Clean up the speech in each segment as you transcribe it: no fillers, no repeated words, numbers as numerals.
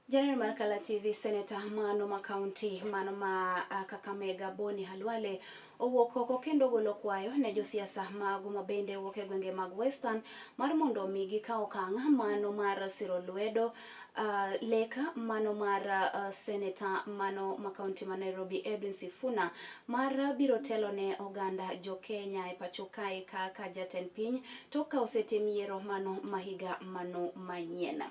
Janeno mar Kala TV, Seneta mano ma kaunti mano ma Kakamega Boni Khalwale owuok oko kendo golo kwayo ne josiasa mago ma bende wuok e gwenge mag Western mar mondo omi gikaw okang' mano mar siro lwedo lek mano mar Seneta mano ma kaunti ma Nairobi Edwin Sifuna mar biro telo ne oganda jo Kenya e pacho kae kaka jatend piny tok ka osetim yiero mano ma higa mano manyien.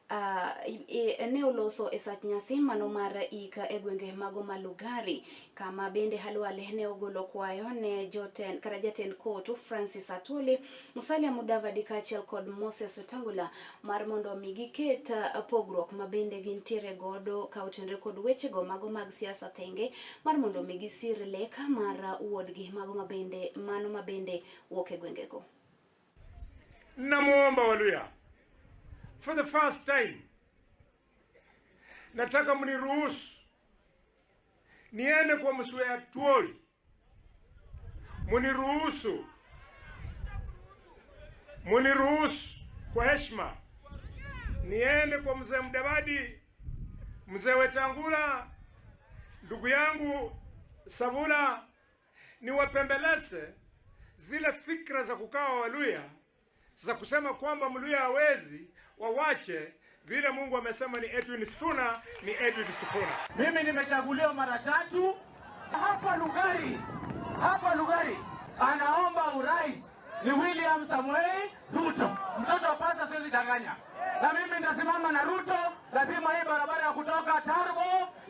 Ne oloso e sach nyasi mano mar ik e gwenge mago ma Lugari, kama bende Khalwale ne ogolo kwayo ne jotend kata jatend kotu Francis Atwoli, Musalia Mudavadi kaachiel kod Moses Wetangula mar mondo mi giket pogruok ma bende gintiere godo ka otenore kod wechego mago mag siasa thenge mar mondo mi gisir lek mar wuodgi mago mabende mano mabende wuok e gwengego. Namuomba Waluya, for the first time nataka mniruhusu niende kwa Mzee Atwoli, muniruhusu, muniruhusu kwa heshima niende kwa Mzee Mudavadi, Mzee Wetangula, ndugu yangu Savula, niwapembeleze zile fikra za kukaa Waluya za kusema kwamba Mluya hawezi, wawache vile Mungu amesema ni Edwin Sifuna, ni Edwin Sifuna. Mimi nimechaguliwa mara tatu hapa Lugari, hapa Lugari anaomba urais ni William Samoei Ruto. Mtoto wa pasta siwezi danganya. Na mimi nitasimama na Ruto, lazima hii barabara ya kutoka Tarbo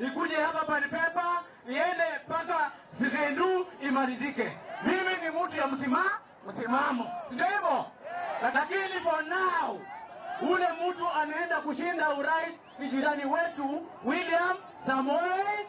ikuje hapa Panipepa iende mpaka Sirendu imalizike. Mimi ni mtu ya msimamo. Ndio hivyo? Lakini for now ule mtu anaenda kushinda urais ni jirani wetu William Samoei